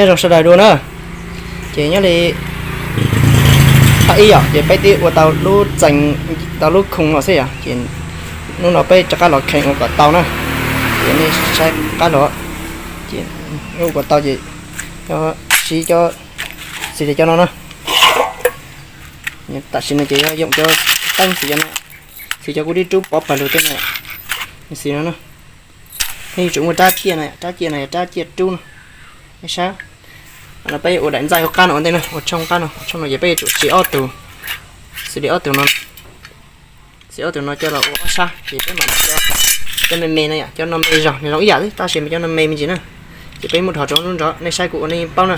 Nyob zoo sawv daws dua na, ces nyob li phab ib yom, ces peb twb ua tau lub txees, tau lub khoo no xwb yom, ces hnub no peb rov qab los kheev ua kom tau na. Ces nej saib qab los, ces ua kom tau ces siv cov, xws li cov no na. Tam sim no ces yog yoom cov teeb xws cov no, xws cov kuv twb rub pov pawg lug tej no, xws no na. Nej yuav tsum muaj rab ciaj no, rab ciaj no yog rab ciaj rub no. Nej saib, no peb ua daim ntxaij hauv qab no ua ntej na, ua tshooj qab no, ua tshooj no ces peb yuav tsum siv ob tug, xws li ob tug no, siv ob tug no coj los ua ob sab ces peb mam coj cov me me no yom, cov no me zog nws zoo ib yam xwb tab sis mas cov no me me ntsis na. Ces peb muab dhos rau nruab nrov, nej saib kuv ua nej yeej paub na.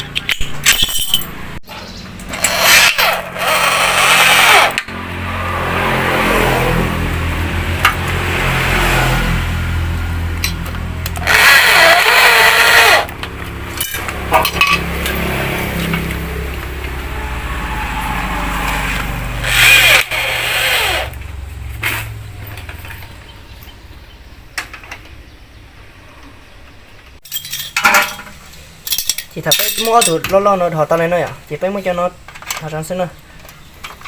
Ces thaum peb muab ob tug loj loj no dhos tau li no yom, ces peb muab cov no dhos rau xwb na.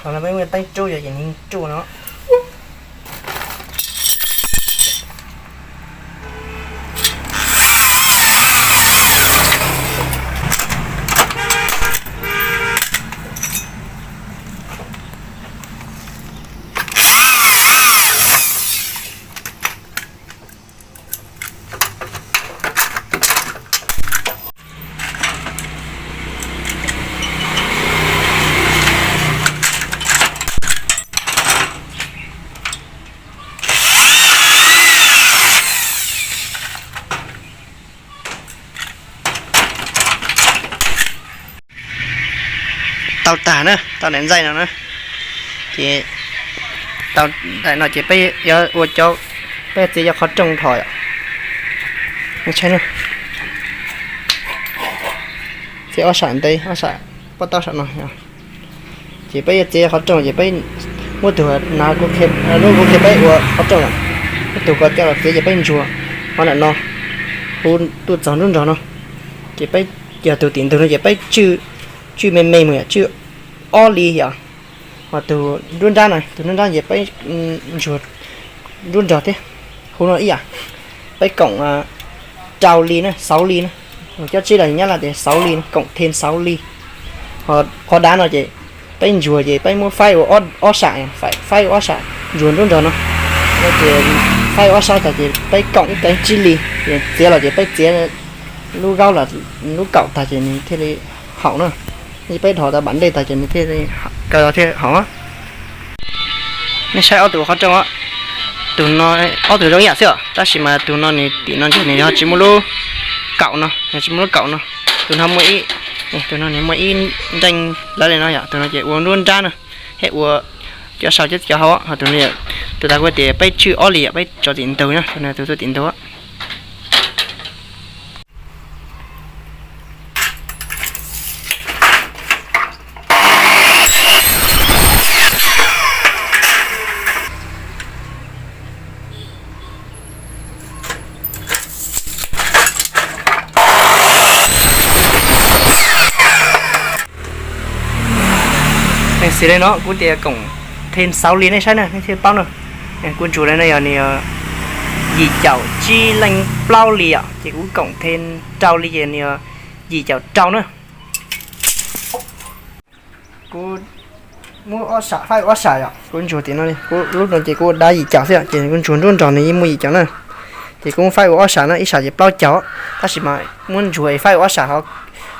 Dhos no peb muab teeb rub yom, ces nws ruaj no. Tau tag na, tau daim ntxaij no na. Ces tau daim no ces peb yuav ua cov, peb txiav cov qhov rooj dhos yom. Txiav ob sab ntev, ob sab pob taub sam no. Ces peb yuav txiav qhov rooj ces peb muab tug na, lub kuv qhia peb ua qhov rooj yom, muab tug ko coj los txiav ces peb ntsuag qhov ntawm no, hu tuaj txog nruab nrog no. Ces peb yog tug tim ntug no ces peb tswj, tswj me me mus yom, tswj ob li yom. Ho tug nruab nrab na, tug nruab nrab ces peb ntsuag nruab nrog thiab, hu no ib yam. Peb koom rau li na, xauv li na, cov tsib los nyab laj tias xauv li na, koom thêm sáu li. Ho qhov dav no ces peb ntsuag ces peb muab faib ua ob sab, faib ua ob sab, ntsuag nruab nrog no. Ces faib ua ob sab tag ces peb koom ib teev tsib li, ces txiav los ces peb txiav lub kaub los lub kaum tag ces nws thiaj li haum na. Peb dhos tau npam ntej tag ces nws thiaj li kaw thiaj haum. Nej saib ob tug qhov rooj, tus no, ob tug zoo ib yam xwb os, tab sis mas tus no nws tim no ntag nws ho tsis muaj lub kaum no, nws tsis muaj lub kaum no. Tus no muaj ib, tus no nws muaj ib nreej lawv li no yom, tus no ces ua nruab nrab na, thiab ua cov saum thiab cov hauv, ho tus no, tus tas kuv tias peb tswj ob li yom, peb tso tim ntug na, tus no tus tuaj tim ntug. Xws li no kuv tias koom thêm sáu li nej saib na, nej thiaj paub na. Kuv ntsuag li no yog nws yog yim caum tsib leej plaub li os, ces kuv koom thêm rau li ces nws yog yim caum rau na. Kuv muab ob sab, faib ob sab yom, kuv ntsuag tim no, kuv lub no ces kuv ua dav yim caum xwb, ces kuv ntsuag nruab nrog nws yeej muaj yim caum na. Ces kuv faib ua ob sab na, ib sab ces plaub caug, tab sis mas muab ntsuag faib ua ob sab ho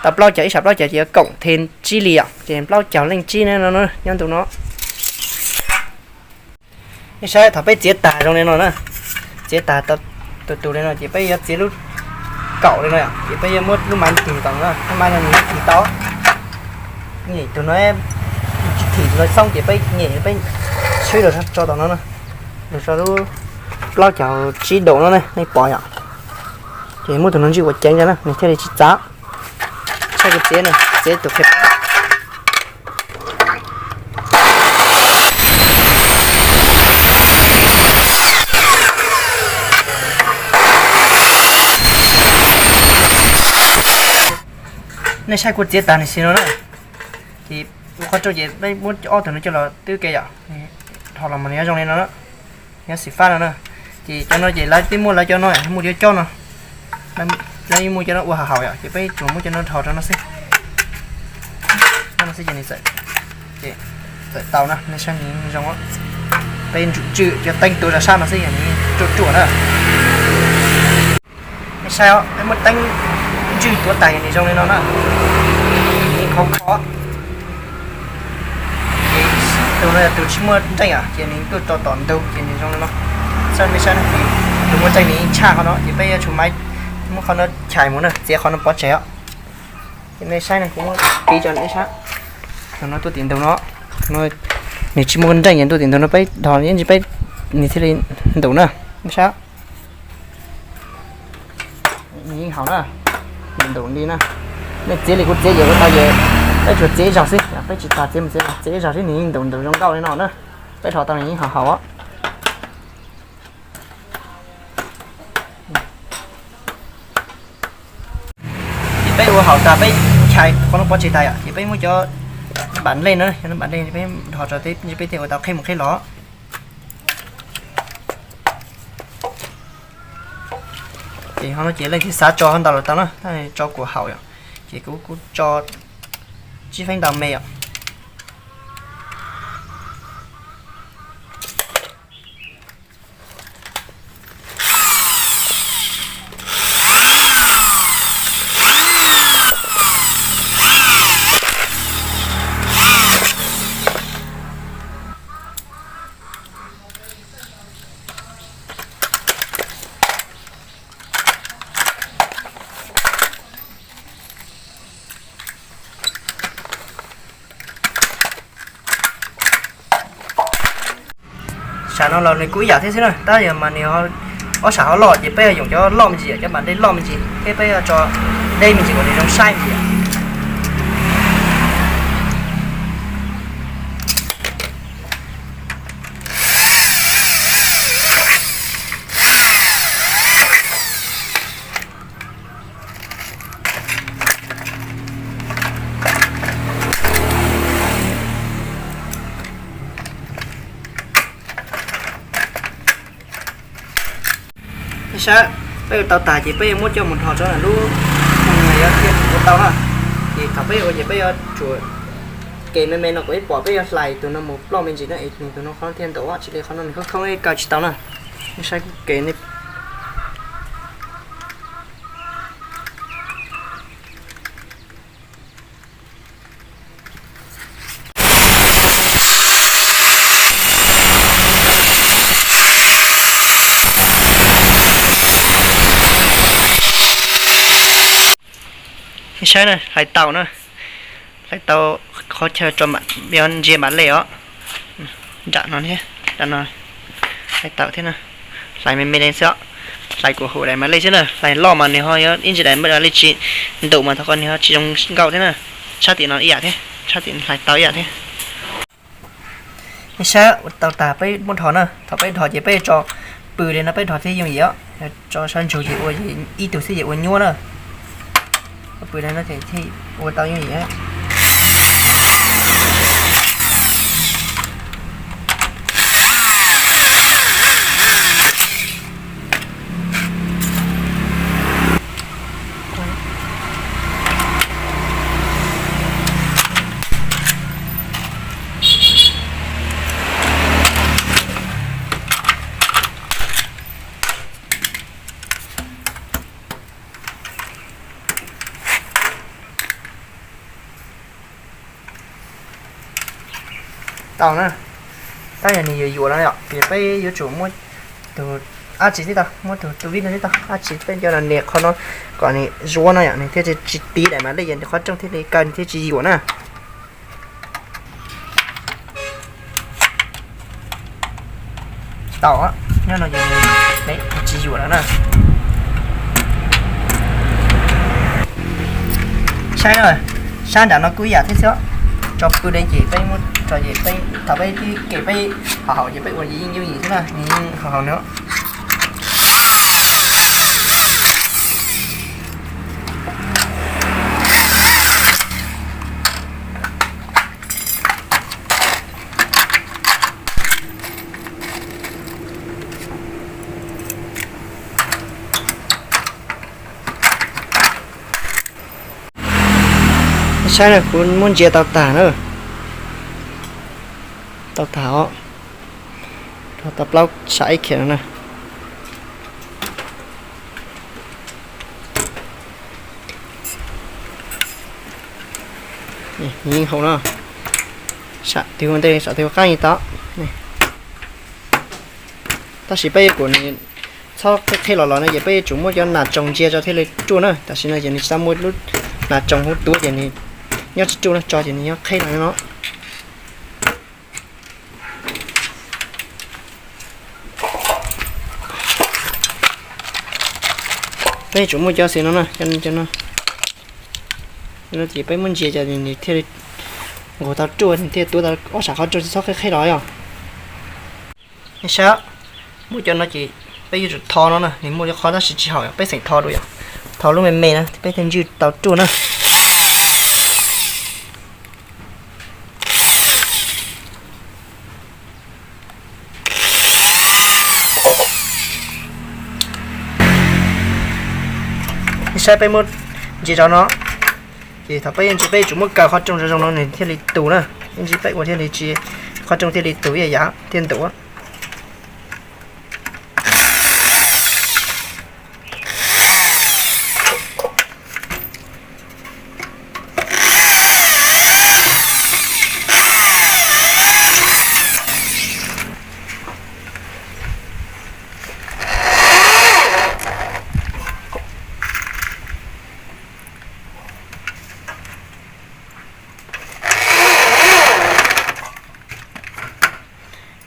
tau plaub caug, ib sab plaub caug ces yuav koom thêm tsib li yom, ces plaub caug leej tsib na no, nyob ntu no. Nej saib thaum peb txiav tag zoo li no na, txiav tag tus tus li no ces peb yuav txiav lub kaum li no, ces peb yuav muab lub maj tig tom no, lub maj no nws tig tau. Nyem tus no, tsis thim tus no xoob ces peb nyem peb tshwb los tso tom no, los tso lub plaub caug tsib daus no ne, nej pom yom. Ces muab tus no ntsij ua ceev na, nws thiaj li tsis txav. Txhob txiav, txiav tus qhia Nej saib kuv txiav tag nws xim no na. Ces ua qhov rooj ces peb muab ob tug no coj los twb ke yom. Dhos los mas nws yuav zoo li no na, nws yuav xim fab no na. Ces cov no ces lawv twb muaj lawv cov no, muaj cov cob no, lawv muaj cov no ua haum haum yom, ces peb tsuas muab cov no dhos rau no xwb. No xwb ces nws txawm, ces txawm tau na, nej saib nws zoo. Peb ntswj cov teeb tuav rau sab no xwb yog nws ruaj ruaj na. Nej saib os, peb muab teeb ntswj tuav tas yog nws zoo li no na, nws khov kho. Ces tus no yog tus tsis muaj nreej os, ces nws tuaj rau tom ntug ces nws zoo li no. Saib nej saib, tus muaj nreej nws yeej tshaj qhov no, ces peb yuav tsum muab qhov no chais mus na, txiav qhov no pov tseg os. Ces nej saib ne, kuv muab piv rau nej saib. Tus no tuaj tim ntug no, nws tsis muaj nreej ces tuaj tim ntug no peb dhos ib ntsis peb, nws thiaj li ntug na. Nej saib, nws yeej haum na, nws ntug li na. Nej txiav li kuv txiav ces ua tau ces peb tsuas txiav ib zaug xwb, peb tsis tas txiav mus txiav, txiav ib zaug xwb nws yeej ntug ntug zoo nkauj li no na. Peb dhos tau nws yeej haum haum os. Ces peb ua haum tas peb chais qhov no pov tseg tas yom, ces peb muab cov npam lej na, cov npam lej peb dhos rau peb thiaj ua tau qheb mus qheb los. Ces ho no ces leej twg xav tso ntau los tau na, tso kuam haum yom, ces kuv kuv tso tsib feeb ntau me yom. Sam no los nws kuj ib yam thiab xwb na, tab yog mas nws ob sam ho loj ces peb yuav yoom cov loj me ntsis, cov npam dej loj me ntsis thiab peb yuav tso deb me ntsis kom nws zoo saib me ntsis. Saib, peb ua tau tas ces peb yuav muab coj mus dhos rau lub, yuav thiaj ua tau na. Ces thaum peb ua ces peb yuav tsum kev me me no kom ib pom, peb yuav hlais tus no mus ploj me ntsis na, es nws tus no qhov thiaj ntau, tsis li qhov no nws khoob khoob kaw tsis tau na. Saib kuv kev ne. Saib na, hlais tau na, hlais tau qhov chaw tso, yuav ntsia npam lej os. Nram no thiab, nram no hlais tau thiab na. Hlais me me li xwb os, hlais kuv hauv daim npam lej xwb na, hlais loj mas nws ho yuav ib ntsis daim npam lej tsis ntum mas thov kom nws ho tsis zoo nkauj thiab na. Tshab tim no ib yam thiab, tshab tim hlais tau ib yam thiab. Nej saib ua tau tas peb muab dhos na, thaum peb dhos ces peb tso pw li no peb dhos thiaj yooj yim os. Tso sab ntsug ces ua ib tug xwb ces ua nyuaj na. Pw li no thiaj ua tau yooj yim. Tau na, tab yog nws yuam yuam no yom, ces peb yuav tsum muab tus dab tsi tib tau, muab tus tu vib no tib tau, dab tsi peb nco no nias qhov no kom nws zuav no yom, nws thiaj tsis tiv daim npam lej, yog qhov rooj thiaj li kaw nws thiaj tsis yuam na. Tau, nyob no ces nws tsis yuam lawm na. Saib na, sab nram no kuj ib yam thiab xwb, tso pw li ces peb muab tso ces peb thaum peb twb kev peb haus haus ces peb ua ces yeej yooj yim xwb na, nws yeej haus haus no. Saib na, kuv muab ntsia tau tag na. Tau tag os. Tau plaub sam ib khiav no na. Yeej haum no. Sam twg ua ntej sam twg ua qab yeej tau. Tab sis peb yuav kom nws txhob qhib qhib los los no ces peb yuav tsum muab cov nas tsoos ntsia tso thiaj li ruaj na. Tam sim no ces nws tsis tau muaj lub nas tsoos hauv tuav ces nws nyob tsis ruaj na, tso ces nws nyob qhib no no. Peb yuav tsum muaj cov xwb no na, cov no. Ces peb muab ntsia cov nws thiaj li nqus tau ruaj, nws thiaj tuav tau ob sam qhov ruaj tsis txhob qhib qhib los yog. Nej saib, muaj cov no ces peb yuav tsum tho no na, nws muaj li qhov tab sis tsis haum, peb xeem tho dua yom. Tho lub me me na peb thiaj ntswj tau ruaj na. Nej saib peb muab ntsia rau no, ces thaum peb ntsia peb yuav tsum muab kaw qhov rooj zoo zoo no nws thiaj li tus na. Ib ntsis peb ua thiaj li tsis, qhov rooj thiaj li tus ib yam thiaj ntuav.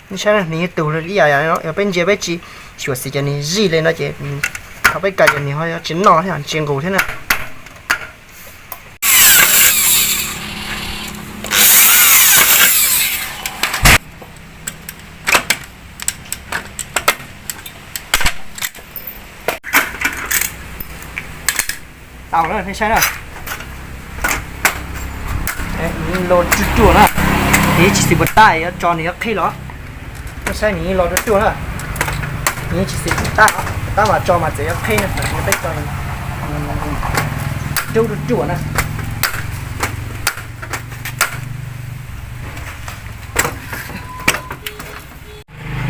Nej saib nws yeej tus ib yam yam no, yog peb ntsia peb tsis xyuam xim ces nws zij li no ces thaum peb kaw ces nws ho yuav tsis noj thiab tsis nqus thiab na. Tau na, nej saib na. Nws los ruaj ruaj na, nws tsis xis puas tab, yuav tso nws yuav qhib los. Nej saib nws los ruaj ruaj na, nws tsis xis puas tab, tab mas tso mas txawm yuav qhib na, peb tso rub ruaj ruaj na.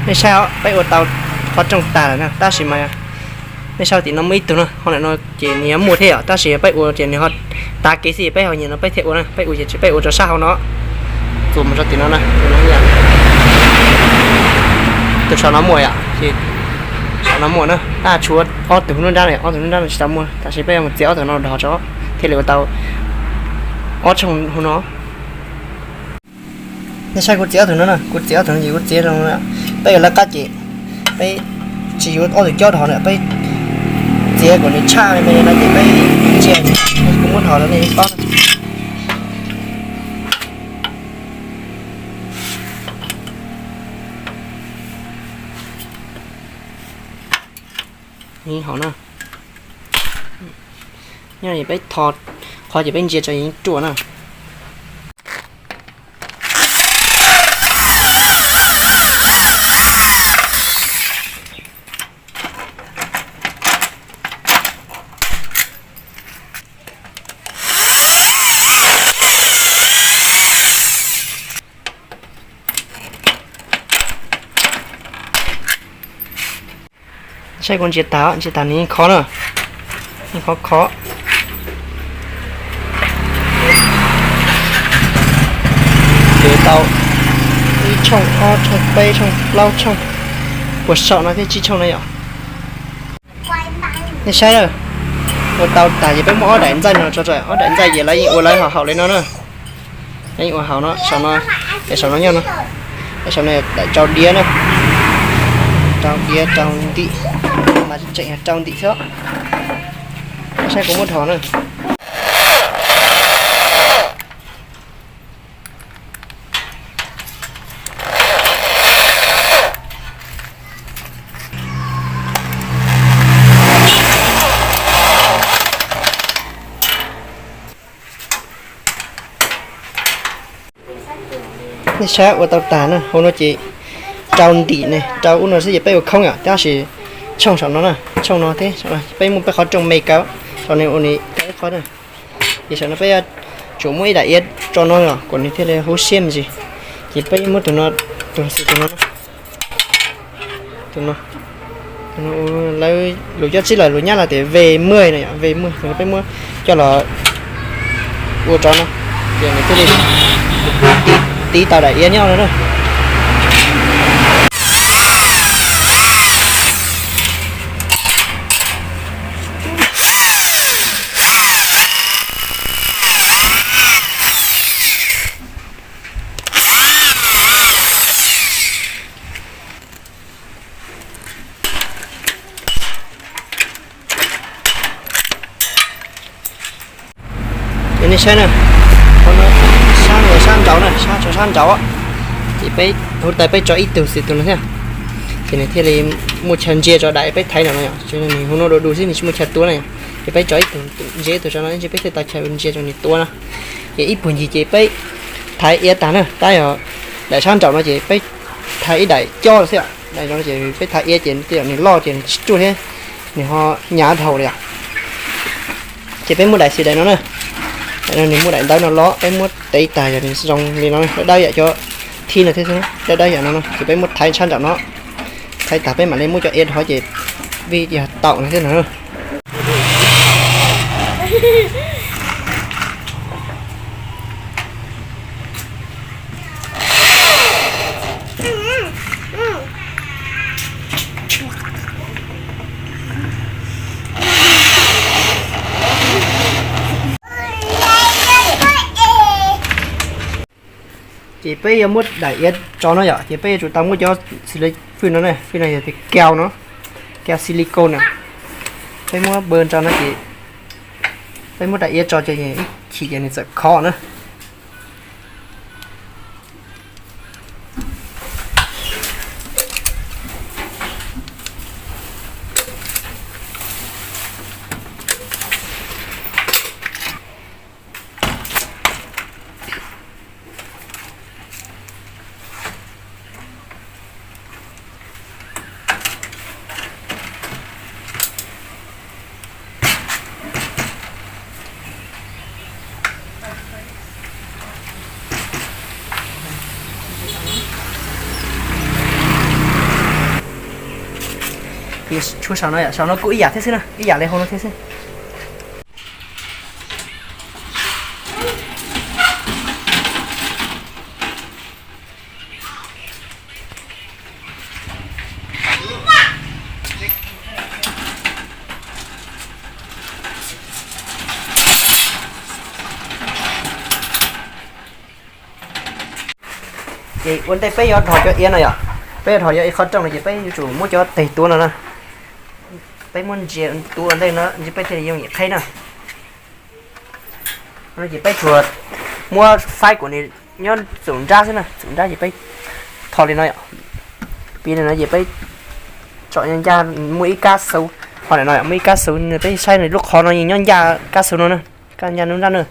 Nej saib, peb ua tau qhov rooj tag lawm na, tab sis mas nej saib tim no muaj ib tug no, qhov ntawm no ces nws yuav muaj thiab yom, tab sis peb ua ces nws ho tav kev xwb, peb ho nyiam no peb thiaj ua na, peb ua ces peb ua rau sab hauv no, txuas mus rau tim no na, tus saum no muaj yom, ces saum no muaj na, tab tshuav ob tug nruab nrab, ob tug nruab nrab no tsis tau muaj, tab sis peb yuav mus txiav ob tug no dhos tso thiaj li ua tau ob tshooj hauv no. Nej saib kuv txiav ob tug no na, kuv txiav ob tug no ces kuv txiav zoo, peb yuav lawv qab ces peb tsis yuav ob tug cob dhos na, peb txiav kom nws tshaj me me no ces peb ntsia, kuv muab dhos rau nej paub. Yeej haum na. Nyob peb tho qhov ces peb ntsia tso yeej ruaj na. Saib kuv ntsia tag, ntsia tag nws yeej khov na, yeej khov khov. Ces tau ib tshooj, ob tshooj, peb tshooj, plaub tshooj, puas saum no thiab tsib tshooj na yom. Nej saib, ua tau tag ces peb muab ob daim ntxaij no tso, ob daim ntxaij ces lawv yeej ua lawv haum haum li no na. Lawv yeej ua haum no, saum no, es saum no nyob no, es saum no daim rau diav na, rau diav rau ntim, mas tseem yog rau ntim xwb. Saib kuv muab dhos na. Nej saib ua tau tag na, hauv no ces rau ntim ne, rau ub no xwb ces peb ua khoob yom, tab sis tshooj saum no na, tshooj no thiab peb muaj peb qhov rooj me kaw, saum no ua nws kaw ib qho na. Ces saum no peb Tsuas muab ib daim iav tso no kom nws thiaj li huv siab me ntsis. Ces peb muab tus no, tus xim tus no, tus no, lawv lus cov tsib los lus nyab los tias ve muag no yom, ve muag, peb muab coj los ua rau no, ces nws thiaj li tiv tau daim iav nyob no na. Ces nej saib na, sab, sab nraud na, sab, sab nraud, ces peb hu tais peb tso ib tug xim tus no thiab, ces nws thiaj li muaj chaw ntsia rau daim peb thaiv no no yom. Nws hu no du du xwb, nws tsis muaj chaw tuav na yom. Ces peb tso ib tug ntsia ib tug rau no, peb thiaj tau chaw ntsia rau nws tuav na. Ces ib puag ncig ces peb thaiv iav tag na, tab yog daim sab nraud no ces peb thaiv ib daim cob xwb, daim no ces peb thaiv iav ces tej zaum nws loj ces nws tsis ruaj thiab, nws ho hnyav dhau li os. Ces peb muab daim xim daim no na, daim no nws muaj daim ntawv no los, peb muab tev tag yog nws zoo li no, dawb dawb yam cov thib no thiab xwb, dawb dawb yam no no, ces peb muab thaiv sab nraum no, thaiv tag peb mam li muab cov iav dhos ces vij yog taum no thiab no. Ces peb yuav muab daim iav tso no yom, ces peb yuav tsum tau muab cov xi li fwj no, fwj no yog tias kau no, kau silicone na, peb muab npaw tso no ces peb muab daim iav tso ces ib chim ces nws txawm khov na. Tshuav saum no, saum no kuj ib yam thiab xwb na, ib yam li hauv no thiab xwb. Ces ua ntej peb yuav dhos cov iav no yom, peb yuav dhos cov iav qhov rooj no ces peb yuav tsum muab cov teg tuav no na, peb muab ntsia tuav ua ntej no ces peb thiaj li yooj yim qheb na. Ces peb tsuas muab faib kom nws nyob txum nrab xwb na, txum nrab ces peb tho li no yom. Piv li no ces peb tsom ncaj, muaj ib kab xauv, ho no muaj ib kab xauv, peb saib nws lub qhov no nyob ncaj kab xauv no na, kab ncaj nruab nrab na.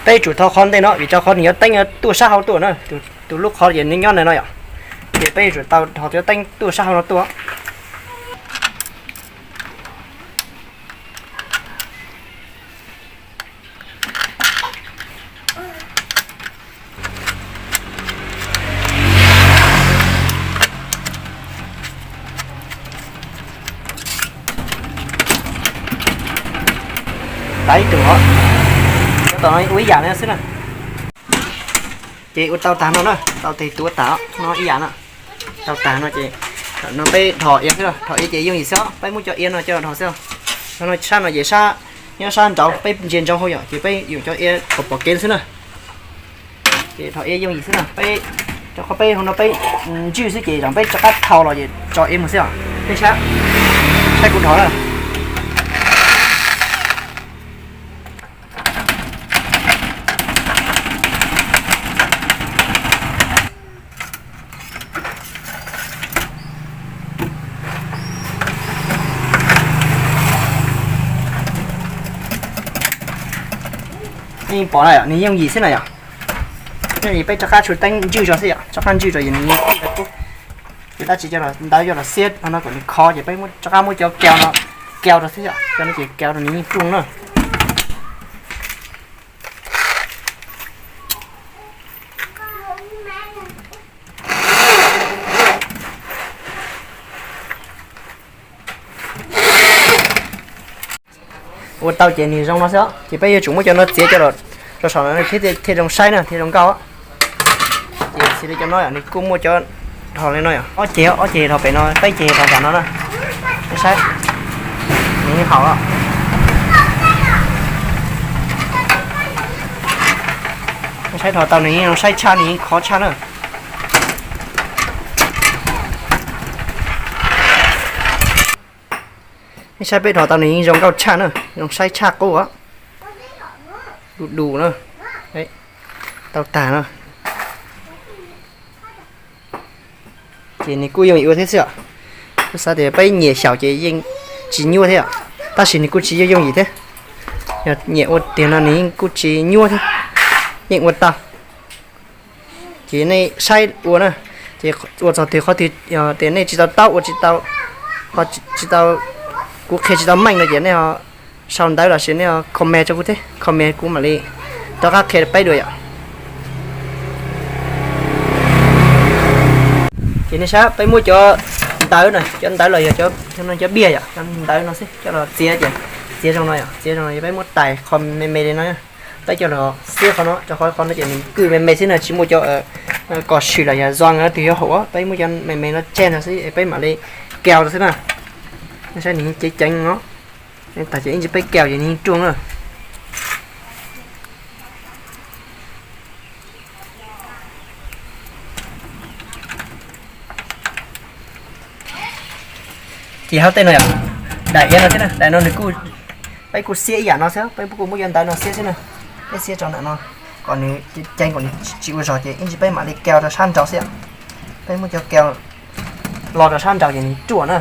Peb yuav tsum thau qhov ntej no vim rau qhov nws yuav teeb tuaj sab hauv tuaj na, tus lub qhov ces nws nyob ntawm no yom, ces peb yuav tsum tau thau cov teeb tuaj sab hauv no tuaj. Tau ib tug os, tom no ua ib yam no xwb na. Ces ua tau tag no na, tau teg tuav tag no ib yam no. Tau tag no ces no peb dhos iav xwb, dhos iav ces yooj yim xwb, peb muab cov iav no coj dhos xwb. Tau no sab no ces sab, nyob sab nraud peb ntsia ntsoov hauv yom, ces peb yuav cov iav kom pom kev xwb na. Ces dhos iav yooj yim xwb na, peb rau qhov peb hauv no peb ntswj xwb ces zaum peb rov qab thau los ces tso iav mus xwb os. Peb saib, saib kuv dhos na. Yeej pom na yom, nws yooj yim xwb na yom. Yooj yim peb rov qab tshuav teeb ntswj zog xwb yom, rov qab ntswj zog ces nws yeej kub. Ces tab sis cov ntawv coj los xiab no kom nws khov ces peb rov qab muab cov kaus no kaus rau xwb yom, cov no ces kaus rau nws yeej ruaj na. Ua tau ces nws zoo no xwb, ces peb yuav tsum muab cov no txiav coj los rau saum no thiab thiaj zoo saib na, thiaj zoo nkauj. Ces txiav li cov no nws kuj muaj cov dhos li no yom, ob ceg, ob ceg dhos pem no, peb ceg dhos nram no na. Saib, nws yeej haum. Saib dhos tau nws yeej zoo saib tshaj, nws yeej khov tshaj na. Nej saib peb dhos tau nws yeej zoo nkauj tshaj na, zoo saib tshaj qub. Du du na, tau tag na. Ces nws kuj yooj yim ua thiab xwb os. Kuv xav tias peb nyiam xyaum ces yeej tsis nyuaj thiab, tab sis nws kuj tsis yooj yooj yim thiab. Yog nyiam ua tiag no nws yeej kuj tsis nyuaj thiab, yeej ua tau. Ces nej saib ua na, ces ua txog twg qhov twg tias nej tsis tau taub ua tsis tau, tsis tau, kuv qhia tsis tau meej no ces nej ho sau ntawv los sis nej ho comment rau kuv thiab, comment kuv mam li rov qab qhia peb dua yom. Ces nej saib peb muab cov ntawv na, cov ntawv los yog cov, cov no cov biaj yom, cov ntawv no xwb coj los txiav ces txiav zoo no yom, txiav zoo no peb muab tais qhov me me li no, peb coj los xiab qhov no, rau qhov qhov no ces nws kwj me me xwb na, tsis muaj cov kom swm los yog zoo twg yuav haum, peb muab cov me me no tseg no xwb peb mam li kaus rau xwb na. Nej saib nws ceev ceev no, tag ces ib ntsis peb kaus ces nws yeej ruaj na. Ces hauv tej no yom, daim iav no thiab na, daim no nws kuj, peb kuj xiab ib yam no xwb, peb kuj muab cov ntawv no xiab xwb na. Peb xiab rau ntawm no kom nws ceev, kom nws tsis ua zog ces ib ntsis peb mam li kaus rau sab nraud xwb. Peb muab cov kaus los rau sab nraud ces nws ruaj na.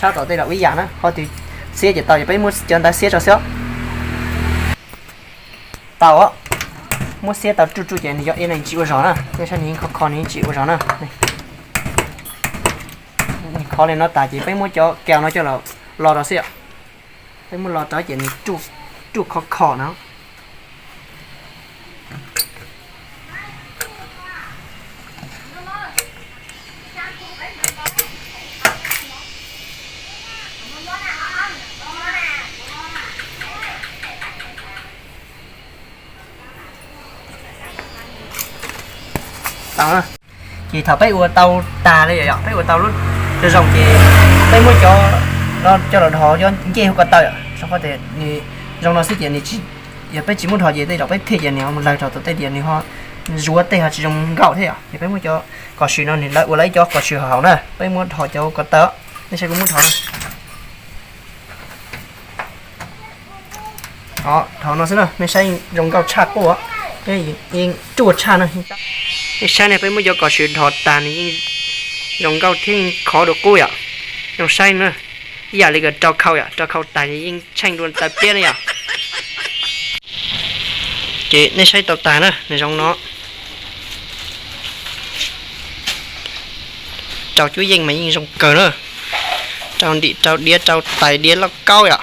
Sab tom tej los ib yam na, qhov twg xiab ces tau ces peb muab cov ntawv xiab rau xwb. Tau, muab xiab tau ruaj ruaj ces nws yog ib yam tsis ua zog na, nej saib nws yeej khov kho nws yeej tsis ua zog na. Nws khov li no tas ces peb muab cov kaus no coj los los rau xwb yom. Peb muab los rau ces nws ruaj khov kho no. Tau, ces thaum peb ua tau tas li yom, peb ua tau lub zoo zoo ces peb muab cov no coj los dhos cov ncej hauv ko taw yom, rau qhov tias nws zoo no xwb ces nws tsis, yog peb tsis muab dhos ces tej zaum peb thiaj ces nws ho mus lawg rau tom tej tias nws ho zuav tej ho tsis zoo nkauj thiab yom, ces peb muab cov kom swm no nws lawv ua lawv cov kom swm hauv na, peb muab dhos cov ko taw, nej saib kuv muab dhos na. Dhos no xwb na, nej saib zoo nkauj tshaj qub, yeej ruaj tshaj na. Nej saib ne, peb muab cov kom swm dhos tas nws yeej zoo nkauj thiab yeej khov dua qub yom. Zoo saib na, ib yam li kom rau khau yom, rau khau tas yeej tsheej dua taw pliab na yom. Ces nej saib tau tas na, nws zoo no. Rau cuab yeej mas yeej zoo kawg na. Rau ntim rau diav rau tais diav lauj kaub yom.